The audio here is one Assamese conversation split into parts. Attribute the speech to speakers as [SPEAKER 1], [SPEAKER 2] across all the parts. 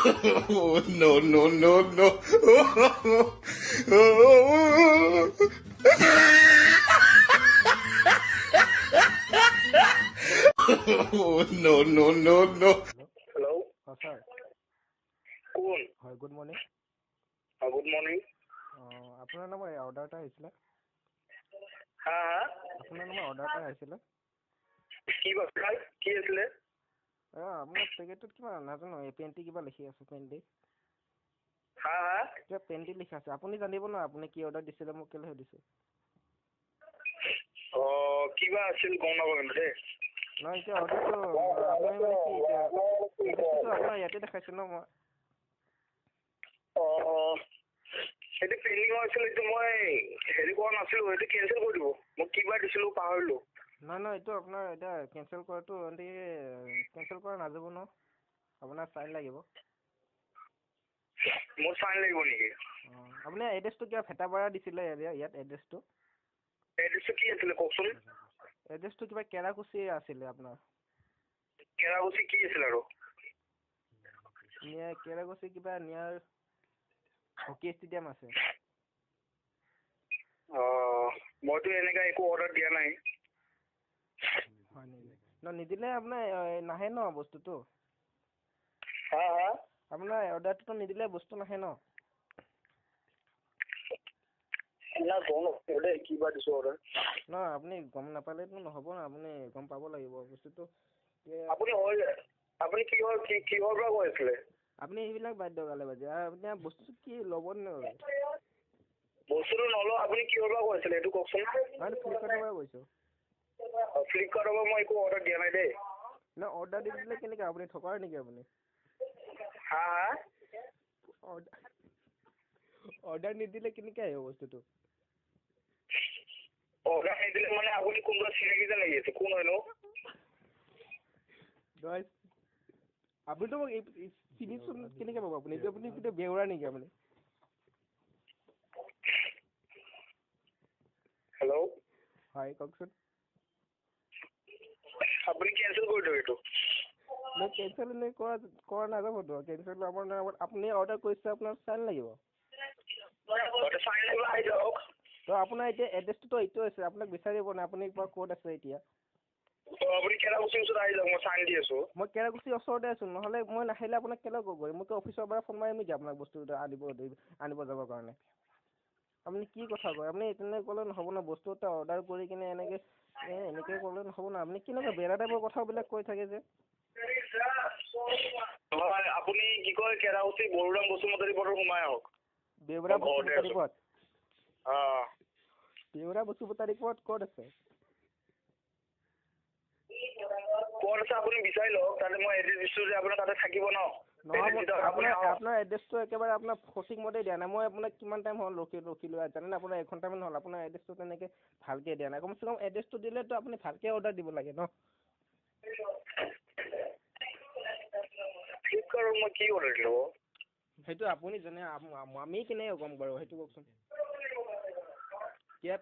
[SPEAKER 1] No, no, no, no. No, no, no, no.
[SPEAKER 2] Hello.
[SPEAKER 3] অঁ ছাৰ।
[SPEAKER 2] কোন?
[SPEAKER 3] হয়, গুড মৰ্ণিং।
[SPEAKER 2] অঁ, গুড মৰ্ণিং।
[SPEAKER 3] অঁ, আপোনাৰ নামৰ এই অৰ্ডাৰ এটা আহিছিলে।
[SPEAKER 2] হা হা,
[SPEAKER 3] আপোনাৰ নামৰ অৰ্ডাৰ এটা আহিছিলে।
[SPEAKER 2] কি কথা, কি আছিলে?
[SPEAKER 3] অঁ, আপোনাৰ পেকেটটোত কিবা নাজানো, এই পেণ্টি কিবা লিখি আছে, পেণ্টি।
[SPEAKER 2] হা হা,
[SPEAKER 3] কিবা পেণ্টি লিখা আছে। আপুনি জানিব ন আপুনি কি অৰ্ডাৰ দিছিলে, মোক কেলৈ সুধিছে?
[SPEAKER 2] অঁ, কিবা আছিল গম নাপাওঁ কিন্তু দেই।
[SPEAKER 3] নহয়, এতিয়া অৰ্ডাৰটো আপুনি মানে কি, এতিয়া এড্ৰেছটোতো আপোনাৰ ইয়াতে দেখাইছে ন মই।
[SPEAKER 2] অঁ অঁ, সেইটো পেণ্ডিঙৰ আছিল, এইটো মই হেৰি কৰা নাছিলোঁ, সেইটো কেঞ্চেল কৰি দিব। মই কিবা দিছিলোঁ পাহৰিলোঁ।
[SPEAKER 3] নহয় নহয়, এইটো আপোনাৰ এতিয়া কেঞ্চেল কৰাটো কেঞ্চেল কৰা নাযাব ন, আপোনাৰ চাইন লাগিব।
[SPEAKER 2] মোৰ চাইন লাগিব নেকি?
[SPEAKER 3] অঁ, আপুনি এড্ৰেছটো কিবা ভেটাপাৰা দিছিলে, ইয়াত এড্ৰেছটো।
[SPEAKER 2] এড্ৰেছটো কি আছিলে কওকচোন?
[SPEAKER 3] এড্ৰেছটো কিবা কেৰাকুচি আছিলে আপোনাৰ।
[SPEAKER 2] কেৰাকুচি কি আছিল আৰু?
[SPEAKER 3] নিয়াৰ কেৰাকুচি কিবা নিয়াৰ হকী ষ্টেডিয়াম আছে।
[SPEAKER 2] অঁ, মইতো এনেকুৱা একো অৰ্ডাৰ দিয়া নাই।
[SPEAKER 3] হয় নেকি? ন নিদিলে আপোনাৰ নাহে ন বস্তুটো।
[SPEAKER 2] হা হা,
[SPEAKER 3] আপোনাৰ অৰ্ডাৰটোতো নিদিলে বস্তু নাহে ন।
[SPEAKER 2] না গম নাপাওঁ দেই, কিবা দিছোঁ অৰ্ডাৰ।
[SPEAKER 3] নহয়, আপুনি গম নাপালেতো নহ'ব ন, আপুনি গম পাব লাগিব বস্তুটো।
[SPEAKER 2] আপুনি হয়, আপুনি কিহৰ কি কিহৰ পৰা কৈ আছিলে?
[SPEAKER 3] আপুনি এইবিলাক বাদ দিয়ক আলে বাজে, আপুনি বস্তুটো কি ল'ব নে নলয়?
[SPEAKER 2] বস্তুটো নলওঁ, আপুনি কিহৰ পৰা কৈ আছিলে এইটো কওকচোন?
[SPEAKER 3] মই ফ্লিপকাৰ্টৰ পৰা কৈছোঁ।
[SPEAKER 2] ফ্লিপকাৰ্টৰ পৰা মই একো অৰ্ডাৰ দিয়া নাই দেই।
[SPEAKER 3] নহয়, অৰ্ডাৰ দি দিলে কেনেকৈ, আপুনি ঠগাৰ নেকি আপুনি?
[SPEAKER 2] হা হা,
[SPEAKER 3] অৰ্ডাৰ নিদিলে কেনেকৈ আহিব বস্তুটো?
[SPEAKER 2] অৰ্ডাৰ নিদিলে মানে আপুনি কোনোবা চিনাকি যেন লাগি আছে, কোন হয়নো?
[SPEAKER 3] নহয়, আপুনিতো মোক চিনিচোন কেনেকৈ পাব আপুনি? এইটো আপুনি কিবা বেউৰা নেকি আপুনি?
[SPEAKER 2] হেল্ল'।
[SPEAKER 3] হয়, কওকচোন।
[SPEAKER 2] আপুনি কেঞ্চেল কৰি দিয়ক এইটো।
[SPEAKER 3] নহয়, কেঞ্চেল এনেই কৰা নাযাবতো, কেঞ্চেল আপোনাৰ আপুনি অৰ্ডাৰ কৰিছে, আপোনাৰ চাইন লাগিব।
[SPEAKER 2] চাইন লাগিব, আহি যাওক।
[SPEAKER 3] তো আপোনাৰ এতিয়া এড্ৰেছটোতো এইটো আছে, আপোনাক বিচাৰিব নাই, আপুনি বা ক'ত আছে এতিয়া?
[SPEAKER 2] অঁ, আপুনি কেৰাকুচিৰ ওচৰত আহি যাওক, মই চাইন দি আছোঁ।
[SPEAKER 3] মই কেৰাকুচিৰ ওচৰতে আছোঁ, নহ'লে মই নাহিলে আপোনাক কেলৈ ক'ব? মই কি অফিচৰ পৰা ফোন মাৰিম নেকি আপোনাক বস্তুটো আনিব যাবৰ কাৰণে? আপুনি কি কথা কয়? আপুনি তেনেকৈ ক'লে নহ'ব ন, বস্তু এটা অৰ্ডাৰ কৰি কিনে এনেকৈ এনেকৈ ক'লে নহ'ব ন, আপুনি কেনেকুৱা বেয়া টাইপৰ কথাবিলাক কৈ থাকে যে।
[SPEAKER 2] নহয়, আপুনি কি কয়, কেৰাকুচি বৰুৰাম বসুমতাৰী পথত সোমাই আহক।
[SPEAKER 3] বেউৰা বসুমতাৰী পথ?
[SPEAKER 2] অঁ।
[SPEAKER 3] বেউৰা বসুমতাৰী পথ ক'ত আছে?
[SPEAKER 2] ক'ত আছে আপুনি বিচাৰি লওক, তাতে মই এড্ৰেছ দিছোঁ যে আপোনাৰ তাতে থাকিব ন।
[SPEAKER 3] নহয়, আপোনাৰ এড্ৰেছটো একেবাৰে আপোনাৰ সঠিক মতে দিয়া নাই। মই আপোনাক কিমান টাইম হ'ল ৰখিলোঁ জানেনে? আপোনাৰ এঘণ্টামান হ'ল, আপোনাৰ এড্ৰেছটো তেনেকৈ ভালকৈ দিয়া নাই। কমচে কম এড্ৰেছটো দিলেতো আপুনি ভালকৈ অৰ্ডাৰ দিব লাগে ন।
[SPEAKER 2] ফ্লিপকাৰ্টত মই কি অৰ্ডাৰ দিলোঁ?
[SPEAKER 3] সেইটো আপুনি জানে, আমি কেনেকৈ গম বাৰু সেইটো কওকচোন। কিবা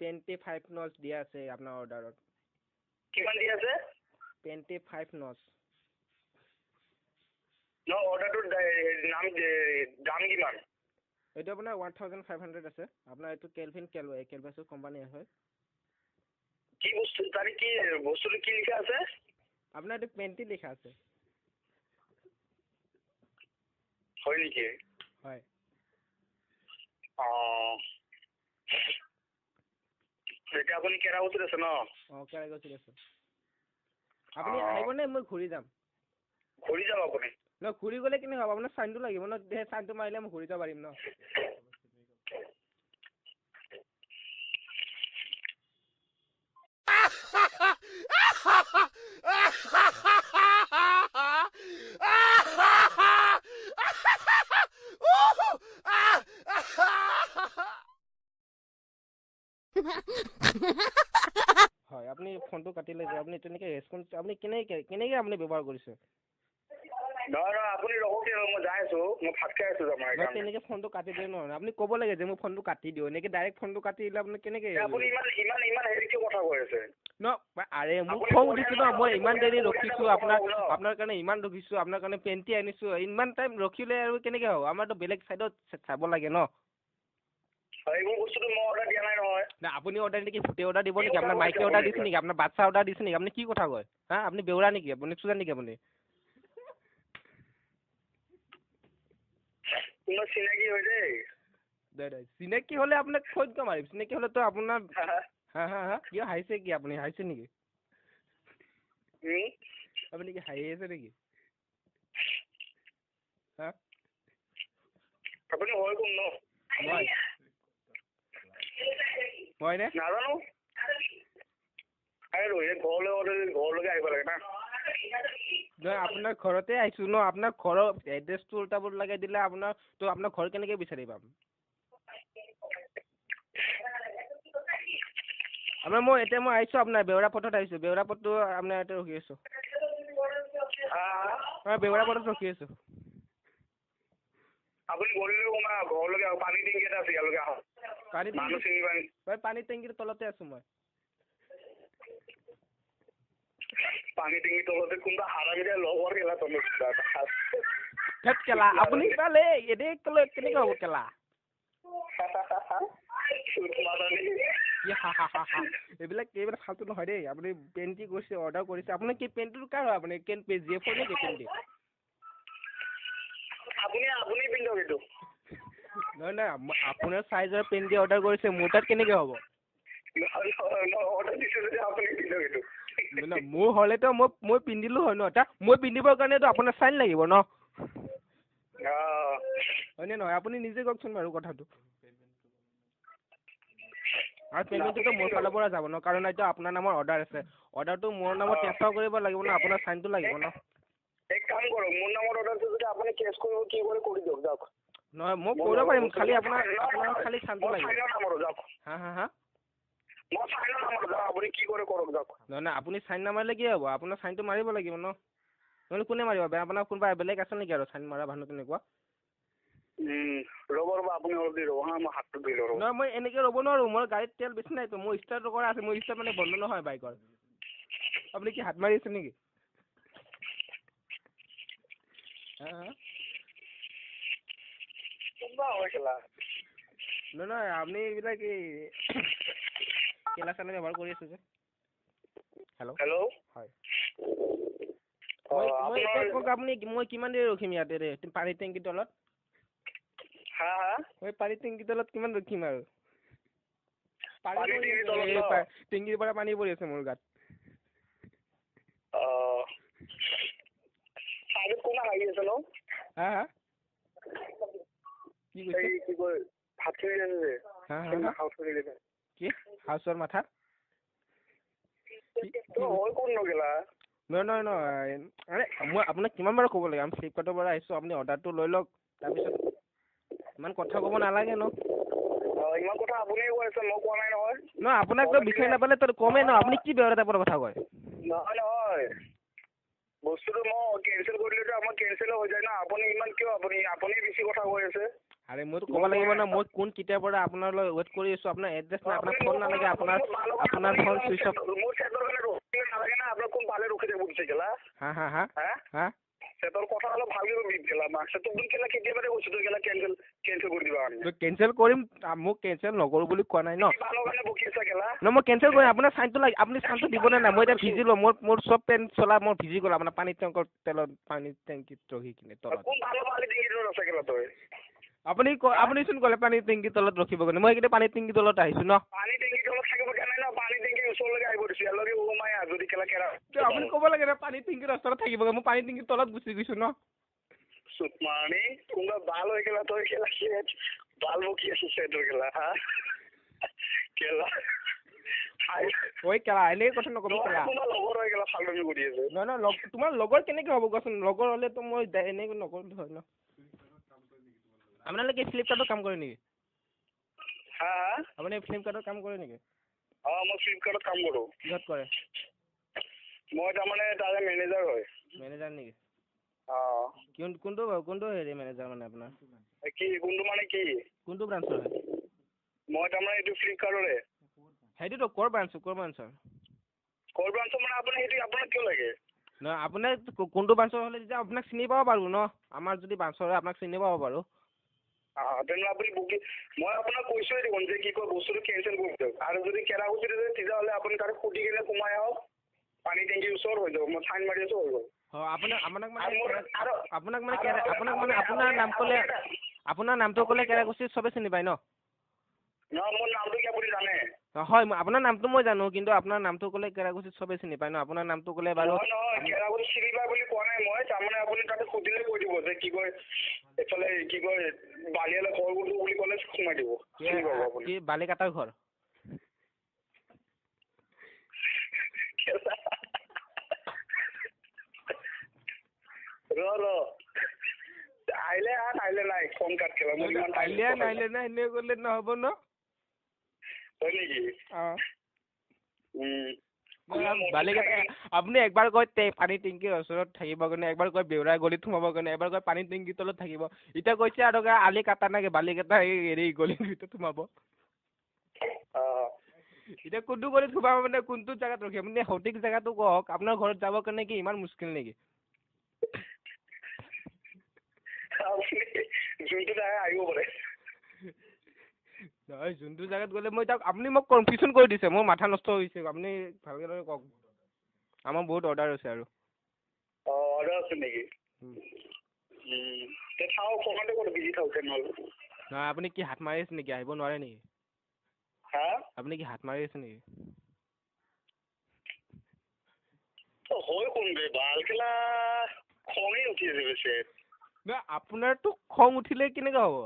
[SPEAKER 3] 25 নচ দিয়া আছে আপোনাৰ অৰ্ডাৰত।
[SPEAKER 2] কিমান দিয়া আছে?
[SPEAKER 3] 25 নচ।
[SPEAKER 2] নহয়, অৰ্ডাৰটোৰ নাম দাম কিমান?
[SPEAKER 3] এইটো আপোনাৰ 1500 আছে। আপোনাৰ এইটো কেলভিন কেলভাছৰ কোম্পানী হয়।
[SPEAKER 2] কি বস্তু তাৰে, কি বস্তুটো কি লিখা আছে?
[SPEAKER 3] আপোনাৰ এইটো পেণ্টি লিখা আছে।
[SPEAKER 2] হয় নেকি?
[SPEAKER 3] হয়।
[SPEAKER 2] অঁ, এতিয়া আপুনি কেৰাকুচিত আছে ন?
[SPEAKER 3] অঁ, কেৰাকুচিত আছে। আপুনি আহিবনে মই ঘূৰি যাম?
[SPEAKER 2] ঘূৰি যাওক আপুনি।
[SPEAKER 3] নহয়, ঘূৰি গ'লে কেনেকৈ হ'ব? আপোনাৰ চাইনটো লাগিব ন, সেই চাইনটো মাৰিলে মই ঘূৰি যাব পাৰিম ন। হয়, আপুনি ফোনটো কাটিলে যে, আপুনি তেনেকৈ ৰেচপঞ্চ আপুনি কেনেকৈ কেনেকৈ আপুনি ব্যৱহাৰ কৰিছে?
[SPEAKER 2] নহয় নহয়, আপুনি ৰখক, মই যাই আছোঁ। আছো, মই ভাত খাই আছো তাৰমানে
[SPEAKER 3] নহয়,
[SPEAKER 2] সেইকাৰণে।
[SPEAKER 3] তেনেকৈ ফোনটো কাটি দিলে নহয়, আপুনি ক'ব লাগে যে মোৰ ফোনটো কাটি দিওঁ। এনেকৈ ডাইৰেক্ট ফোনটো কাটি দিলে আপুনি কেনেকৈ?
[SPEAKER 2] আপুনি ইমান ইমান ইমান হেৰি কিয় কথা কৈ আছে?
[SPEAKER 3] ন আৰে মোৰ
[SPEAKER 2] আপুনি
[SPEAKER 3] খং
[SPEAKER 2] বঢ়িয়া
[SPEAKER 3] উঠিছে
[SPEAKER 2] ন,
[SPEAKER 3] ন, মই
[SPEAKER 2] আপুনি
[SPEAKER 3] ইমান
[SPEAKER 2] বঢ়িয়া
[SPEAKER 3] দেৰি
[SPEAKER 2] বঢ়িয়া
[SPEAKER 3] ৰখিছোঁ
[SPEAKER 2] কথা
[SPEAKER 3] আপোনাৰ
[SPEAKER 2] কওক ন।
[SPEAKER 3] আপোনাৰ কাৰণে ইমান ৰখিছোঁ, আপোনাৰ কাৰণে পেণ্টি আনিছোঁ, ইমান টাইম ৰখিলে আৰু কেনেকৈ হ'ব? আমাৰতো বেলেগ ছাইডত চাব লাগে ন।
[SPEAKER 2] এইবোৰ বস্তুটো মই অৰ্ডাৰ দিয়া নাই নহয়।
[SPEAKER 3] না, আপুনি অৰ্ডাৰ নেকি? ভূতে অৰ্ডাৰ দিব
[SPEAKER 2] কি
[SPEAKER 3] নেকি?
[SPEAKER 2] কথা
[SPEAKER 3] আপোনাৰ
[SPEAKER 2] কৈছে
[SPEAKER 3] মাইকী
[SPEAKER 2] আপুনি
[SPEAKER 3] অৰ্ডাৰ দিছে
[SPEAKER 2] এইবিলাক?
[SPEAKER 3] নেকি? আপোনাৰ বাচ্ছা অৰ্ডাৰ দিছে নেকি? আপুনি কি কথা কয়? হা, আপুনি বেউৰা নেকি? আপুনি চোদা নেকি আপুনি?
[SPEAKER 2] কোনোবা চিনাকি হয় দেই।
[SPEAKER 3] দে দে, চিনাকি হ'লে আপোনাক থৈ কিয় মাৰিম? চিনাকি হ'লেতো আপোনাৰ হা হা হা, কিয় হাঁহিছে কি? আপুনি হাঁহিছে নেকি? আপুনি কি হাঁহি আছে নেকি? হা,
[SPEAKER 2] আপুনি হয় কোন ন?
[SPEAKER 3] মই মই নে
[SPEAKER 2] নাজানো। আৰে ৰোহিত, ঘৰলৈ অৰ্ডাৰ, ঘৰলৈকে আহিব লাগে না।
[SPEAKER 3] নহয়, আপোনাৰ ঘৰতে আহিছোঁ ন। আপোনাৰ ঘৰৰ এড্ৰেছটো উল্টা পুল্টাকৈ দিলে আপোনাৰ তো আপোনাৰ ঘৰ কেনেকৈ বিচাৰি পাম? আপোনাৰ মই এতিয়া মই আহিছোঁ, আপোনাৰ বেউৰা পথত আহিছোঁ। বেউৰা পথটো আপোনাৰ ইয়াতে ৰখি আছোঁ।
[SPEAKER 2] হা হা,
[SPEAKER 3] হয়, বেউৰা পথত ৰখি আছোঁ।
[SPEAKER 2] আপুনি গলিলৈ সোমাই আহক, ঘৰলৈকে আহক, পানী টেংকি এটা আছে ইয়ালৈকে আহক।
[SPEAKER 3] পানী
[SPEAKER 2] মানুহ
[SPEAKER 3] টেংকি?
[SPEAKER 2] চিনি পাই।
[SPEAKER 3] হয়, পানী টেংকিৰ তলতে আছোঁ মই।
[SPEAKER 2] পানী টেংকিৰ তলতে কোনোবা হাৰামি লগৰ কেলা তহঁতৰ কিবা এটা।
[SPEAKER 3] ধেত কেলা, আপুনি পালে এনেই ক'লে কেনেকৈ হ'ব কেলা? কি হা হা হা হা, এইবিলাক এইবিলাক ফাল্টু নহয় দেই। আপুনি পেণ্টি কৈছে অৰ্ডাৰ কৰিছে, আপুনি কি পেণ্টটো কাৰ হয়? আপুনি কেন পে জি এফৰ নেকি পেণ্টি?
[SPEAKER 2] আপুনি আপুনি পিন্ধক এইটো।
[SPEAKER 3] নহয় নহয়, আপোনাৰ চাইজৰ পেণ্টি অৰ্ডাৰ কৰিছে, মোৰ তাত কেনেকৈ হ'ব?
[SPEAKER 2] নহয় নহয়, মই অৰ্ডাৰ দিছোঁ যদি আপুনি পিন্ধক এইটো।
[SPEAKER 3] নহয় নহয়, মোৰ হ'লেতো মই পিন্ধিলোঁ হয় ন। এটা মই পিন্ধিবৰ কাৰণেতো আপোনাৰ চাইন লাগিব ন।
[SPEAKER 2] অঁ,
[SPEAKER 3] হয়নে নহয়? আপুনি নিজে কওকচোন বাৰু কথাটো। আৰু পে'মেণ্টটোতো মোৰ ফালৰ পৰা যাব ন, কাৰণ এইটো আপোনাৰ নামৰ অৰ্ডাৰ আছে। অৰ্ডাৰটো মোৰ নামত ট্ৰেন্সফাৰ কৰিব লাগিব ন, আপোনাৰ চাইনটো লাগিব ন।
[SPEAKER 2] এক কাম কৰক, মোৰ নামত অৰ্ডাৰটো যদি আপুনি কেছ কৰিব কি কৰে কৰি দিয়ক যাওক।
[SPEAKER 3] নহয়, মই
[SPEAKER 2] মোৰ
[SPEAKER 3] কৰিব
[SPEAKER 2] নামৰ
[SPEAKER 3] পাৰিম,
[SPEAKER 2] বস্তুটো
[SPEAKER 3] খালি আপোনাৰ
[SPEAKER 2] নহয়
[SPEAKER 3] আপোনাৰ
[SPEAKER 2] নহয়,
[SPEAKER 3] খালি চাইনটো
[SPEAKER 2] মই
[SPEAKER 3] লাগিব।
[SPEAKER 2] চাইনৰ নামাৰো যাওক।
[SPEAKER 3] হা হা হা,
[SPEAKER 2] মই চাইনৰ নামাৰো যাওক, আপুনি কি কৰে কৰক যাওক।
[SPEAKER 3] নহয় নহয়, আপুনি চাইন নামাৰিলে কি হ'ব? আপোনাৰ চাইনটো মাৰিব লাগিব ন, নহ'লে কোনে মাৰিব? আপোনাৰ কোনোবা বেলেগ আছে নেকি আৰু চাইন মৰা মানুহ তেনেকুৱা?
[SPEAKER 2] ৰ'ব ৰ'ব, আপুনি অলপ দেৰি ৰ'ব হা, মই হাতটো ধুই লওঁ ৰ'ব।
[SPEAKER 3] নহয়, মই এনেকৈ ৰ'ব নোৱাৰোঁ, মোৰ গাড়ীত তেল বেছি নাইতো, মোৰ ষ্টাৰ্ট কৰা আছে, মোৰ ষ্টাৰ্ট মানে বন্ধ নহয় বাইকৰ। আপুনি কি হাত মাৰি আছে নেকি? হা হা,
[SPEAKER 2] কোনোবা হয় কেলা।
[SPEAKER 3] নহয় নহয়, আপুনি এইবিলাক এই কেলা চেলা ব্যৱহাৰ কৰি আছে যে। হেল্ল',
[SPEAKER 2] হেল্ল',
[SPEAKER 3] হয়।
[SPEAKER 2] অঁ,
[SPEAKER 3] মই মই এতিয়া
[SPEAKER 2] আপোনাৰ
[SPEAKER 3] কওক আপুনি, মই কিমান দেৰি ৰখিম ইয়াতে ৰে পানী টেংকিৰ তলত?
[SPEAKER 2] হা হা,
[SPEAKER 3] মই পানী টেংকিৰ তলত কিমান ৰখিম আৰু? পানী
[SPEAKER 2] পানী
[SPEAKER 3] পৰি
[SPEAKER 2] টেংকিৰ
[SPEAKER 3] আছে,
[SPEAKER 2] তলত
[SPEAKER 3] এই
[SPEAKER 2] ন?
[SPEAKER 3] টেংকিৰ পৰা পানী পৰি আছে মোৰ গাত।
[SPEAKER 2] অঁ, চাইডত কোনোবা হাগি আছে ন?
[SPEAKER 3] হা হা, কি কৈছে?
[SPEAKER 2] এই কি কয় ভাত থৈ আছে যে,
[SPEAKER 3] হা হা হা,
[SPEAKER 2] হাউচ থৈ দিছে।
[SPEAKER 3] কি হাউচৰ মাথা? কি
[SPEAKER 2] তই হয় কোন ন কেলা?
[SPEAKER 3] নহয় নহয় নহয়, আৰে মই আপোনাক কিমান বাৰ ক'ব লাগে, আমি ফ্লিপকাৰ্টৰ পৰা আহিছোঁ, আপুনি অৰ্ডাৰটো লৈ লওক, তাৰপিছত ইমান কথা ক'ব নালাগে ন।
[SPEAKER 2] অঁ, ইমান কথা আপুনিয়ে কৈ আছে, মই কোৱা নাই নহয়।
[SPEAKER 3] নহয়, আপোনাকতো
[SPEAKER 2] অৰ্ডাৰ
[SPEAKER 3] বিচাৰি
[SPEAKER 2] দিলে
[SPEAKER 3] নাপালে তো কমেই ন,
[SPEAKER 2] নহয়
[SPEAKER 3] আপুনি
[SPEAKER 2] নহয়
[SPEAKER 3] কি বেয়া টাইপৰ কথা কয়?
[SPEAKER 2] নহয় নহয়, বস্তুটো মই কেঞ্চেল কৰি দিলেতো আমাৰ কেঞ্চেলো হৈ যায় ন। আপুনি ইমান কিয় আপুনি আপুনি বেছি কথা কৈ আছে?
[SPEAKER 3] আৰে মইতো ক'ব
[SPEAKER 2] মই কোৱা
[SPEAKER 3] লাগিব
[SPEAKER 2] নাই।
[SPEAKER 3] ন, মই কোন কেতিয়াৰ পৰা আপোনালৈ ৱেইট কৰি আছোঁ, আপোনাৰ এড্ৰেছ নাই,
[SPEAKER 2] আপুনি
[SPEAKER 3] আপোনাৰ ফোন
[SPEAKER 2] মোৰ
[SPEAKER 3] নালাগে,
[SPEAKER 2] আপুনি
[SPEAKER 3] আপোনাৰ
[SPEAKER 2] মোৰ বালৰ
[SPEAKER 3] আপোনাৰ
[SPEAKER 2] আপুনি
[SPEAKER 3] ফোন
[SPEAKER 2] কেলা
[SPEAKER 3] চুইচ অফ।
[SPEAKER 2] মোৰ চেটৰ কাৰণে ৰখিব নালাগে না, আপোনাক কোন বালে ৰখি থাকিব দিছে কেলা?
[SPEAKER 3] হা হা হা
[SPEAKER 2] হা,
[SPEAKER 3] হা,
[SPEAKER 2] চেটৰ কথা অলপ ভালকে কবি কেলা। মাক তোক কেলা কেতিয়াবাতে কৈছো তই কেলা কেঞ্চেল কেঞ্চেল কৰি দিবা কাৰণে।
[SPEAKER 3] তো কেঞ্চেল কৰিম, মোক কেঞ্চেল নকৰোঁ বুলি কোৱা নাই ন।
[SPEAKER 2] কি বালৰ কাৰণে বকি আছা কেলা?
[SPEAKER 3] ন, মই কেঞ্চেল কৰিম, আপোনাৰ চাইনটো লাগে, আপুনি চাইনটো দিবনে নাই? মই এতিয়া ভিজিলোঁ, মোৰ চব পেণ্ট চোলা মোৰ ভিজি গ'ল আপোনাৰ পানী টেংকৰ তেলত, পানী টেংকিত ৰখি কিনে তলত।
[SPEAKER 2] কোন বালৰ পানী টেংকিত আছে কেলা তই?
[SPEAKER 3] আপুনি
[SPEAKER 2] হা,
[SPEAKER 3] আপুনিচোন ক'লে পানী টেংকিৰ তলত ৰখিব কাৰণে, মই সেইকাৰণে পানী টেংকিৰ তলত আহিছোঁ ন।
[SPEAKER 2] পানী টেংকিৰ তলত থাকিব দিয়া নাই ন, পানী টেংকিৰ ওচৰলৈকে আহিব দিছো, ইয়ালৈকে সোমাই আহ যদি কেলা কেৰা।
[SPEAKER 3] তো আপুনি ক'ব লাগে ন পানী টেংকিৰ ওচৰত থাকিব, মই পানী টেংকিৰ তলত গুচি গৈছোঁ ন।
[SPEAKER 2] চুতমাৰণি কোনোবা বাল হৈ কেলা তই কেলা চেট বাল বকি আছিস চেটৰ কেলা। হা কেলা,
[SPEAKER 3] ঐ কেলা, এনেকে কথা নকবি কেলা।
[SPEAKER 2] কোনোবা লগৰ হৈ কেলা ফাল্টুমি কৰি আছে।
[SPEAKER 3] নহয় নহয়, লগ তোমাৰ লগৰ কেনেকে হ'ব কোৱাচোন? লগৰ হ'লেতো মই এনেকে নকৰিলো হয় ন। আপোনালোকে ফ্লিপকাৰ্টত কাম কৰে নেকি?
[SPEAKER 2] হা হা,
[SPEAKER 3] আপুনি ফ্লিপকাৰ্টত কাম কৰে নেকি?
[SPEAKER 2] অঁ, মই ফ্লিপকাৰ্টত কাম কৰোঁ।
[SPEAKER 3] কিহত কৰে?
[SPEAKER 2] মই তাৰমানে তাৰে মেনেজাৰ হয়।
[SPEAKER 3] মেনেজাৰ নেকি?
[SPEAKER 2] অঁ।
[SPEAKER 3] কোনটো কোনটো হেৰি মেনেজাৰ মানে আপোনাৰ?
[SPEAKER 2] কি কোনটো মানে কি?
[SPEAKER 3] কোনটো ব্ৰাঞ্চৰ হয়?
[SPEAKER 2] মই তাৰমানে এইটো ফ্লিপকাৰ্টৰে।
[SPEAKER 3] সেইটোতো ক'ৰ ব্ৰাঞ্চ, ক'ৰ ব্ৰাঞ্চৰ?
[SPEAKER 2] ক'ৰ ব্ৰাঞ্চৰ মানে আপুনি সেইটো আপোনাক কিয় লাগে?
[SPEAKER 3] নহয়, আপোনাৰ কোনটো ব্ৰাঞ্চৰ হ'লে তেতিয়া আপোনাক চিনি পাব পাৰোঁ ন। আমাৰ যদি ব্ৰাঞ্চৰ হয় আপোনাক চিনি পাব পাৰোঁ।
[SPEAKER 2] তেনেহ'লে আপুনি বুকিং, মই আপোনাক কৈছোঁৱেই দেখোন যে কি কয় বস্তুটো কেঞ্চেল কৰি দিয়ক। আৰু যদি কেৰাকুচিত আছে তেতিয়াহ'লে আপুনি তাতে সুধি কিনে সোমাই আহক, পানী টেংকিৰ ওচৰত হৈ যাব, মই চাইন মাৰি আছোঁ, হৈ গ'ল।
[SPEAKER 3] হয়, আপোনাক আপোনাক মানে আপোনাক মানে আপোনাক মানে আপোনাৰ নাম ক'লে, আপোনাৰ নামটো ক'লে কেৰাকুচিত চবে চিনি পায় ন?
[SPEAKER 2] নহয়, মোৰ নামটো কি আপুনি জানে?
[SPEAKER 3] হয়, আপোনাৰ নামটো মই জানো, কিন্তু আপোনাৰ নামটো ক'লে কেৰাকুচিত চবে চিনি পায় ন। আপোনাৰ নামটো ক'লে বাৰু।
[SPEAKER 2] নহয় নহয়, কেৰাকুচিত চিনি পায় বুলি কোৱা নাই মই, তাৰমানে আপুনি তাতে সুধিলে কৈ দিব যে কি কয় এইফালে কি কয় বালিয়ালে ঘৰ কোনটো বুলি ক'লে সোমাই দিব, চিনি পাব আপুনি।
[SPEAKER 3] কি বালিকাটাৰ ঘৰ?
[SPEAKER 2] ৰ ৰ, আহিলে আহ, নাহিলে নাই, ফোন কাট খেলা। মোৰ ইমান
[SPEAKER 3] আহিলে নাহিলে নাই এনে ক'লে নহ'ব ন।
[SPEAKER 2] হয় নেকি?
[SPEAKER 3] অঁ। বালিকাটা আপুনি একবাৰ কয় পানী টেংকিৰ ওচৰত থাকিব কাৰণে, একবাৰ কয় বেউৰা গলিত সোমাব কাৰণে, এবাৰ কয় পানী টেংকিৰ তলত থাকিব, এতিয়া কৈছে আৰু আলি কাটা নাকি বালি কাটা এই হেৰি গলিৰ ভিতৰত সোমাব। এতিয়া কোনটো গলিত সোমাব মানে কোনটো জেগাত ৰখি আপুনি সঠিক জেগাটো কওক। আপোনাৰ ঘৰত যাবৰ কাৰণে কি ইমান মুস্কিল নেকি?
[SPEAKER 2] যোনটো জেগা আহিব পাৰে।
[SPEAKER 3] নহয়, যোনটো জেগাত গ'লে মই তাক, আপুনি মোক কনফিউশ্যন কৰি দিছে, মোৰ মাথা নষ্ট হৈছে। আপুনি ভালকৈ কওক, আমাৰ বহুত অৰ্ডাৰ আছে আৰু।
[SPEAKER 2] অঁ, অৰ্ডাৰ আছে নেকি? থাকক, ফোনতে কৰোঁ, বিজি থাকক তেনেহ'লে।
[SPEAKER 3] নহয়, আপুনি কি হাত মাৰি আছে নেকি? আহিব নোৱাৰে নেকি?
[SPEAKER 2] হা?
[SPEAKER 3] আপুনি কি হাত মাৰি আছে নেকি?
[SPEAKER 2] হয় কোন বে, ভাল খেলা খঙেই উঠি আছে বেছি।
[SPEAKER 3] নহয়, আপোনাৰতো খং উঠিলে কেনেকৈ হ'ব?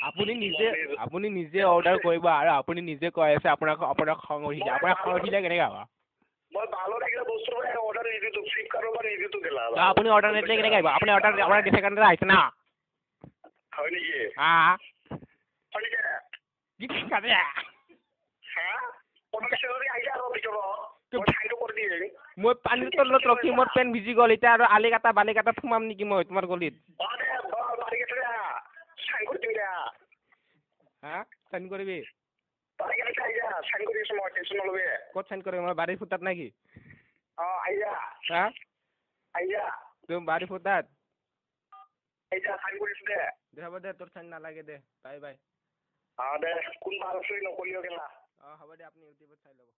[SPEAKER 3] আপুনি নিজে, আপুনি নিজে অৰ্ডাৰ কৰিব আৰু আপুনি নিজে কৈ আছে আপোনাক আপোনাক খং উঠিছে, আপোনাক খং উঠিলে কেনেকৈ হ'ব?
[SPEAKER 2] মই ভালো লাগিলে বস্তু অৰ্ডাৰ নিদিওঁ, ফ্লিপকাৰ্টৰ পৰা নিদিওঁ গেলা।
[SPEAKER 3] আপুনি অৰ্ডাৰ নিদিলে কেনেকৈ আহিব? আপুনি অৰ্ডাৰ অৰ্ডাৰ দিছে কাৰণে আহিছে না।
[SPEAKER 2] হয় নেকি?
[SPEAKER 3] হা?
[SPEAKER 2] হয় নেকি?
[SPEAKER 3] কি কাটে?
[SPEAKER 2] হা?
[SPEAKER 3] মই পানীৰ তলত ৰখি মোৰ পেণ্ট ভিজি গ'ল, এতিয়া আৰু আলি কাটা বালি কাটাত সোমাম নেকি মই তোমাৰ গলিত? হা, চাইন কৰিবি? ক'ত চাইন কৰিবি? মই বাৰীৰ ফুটাত নেকি? হা, তুমি বাৰীৰ ফুটাত? দে হ'ব দে, তোৰ চাইন নালাগে দে, বাই বাই।
[SPEAKER 2] দে, কোন ভাল নকৰিও কেলা।
[SPEAKER 3] অঁ হ'ব দে, আপুনি ইউটিউবত চাই ল'ব।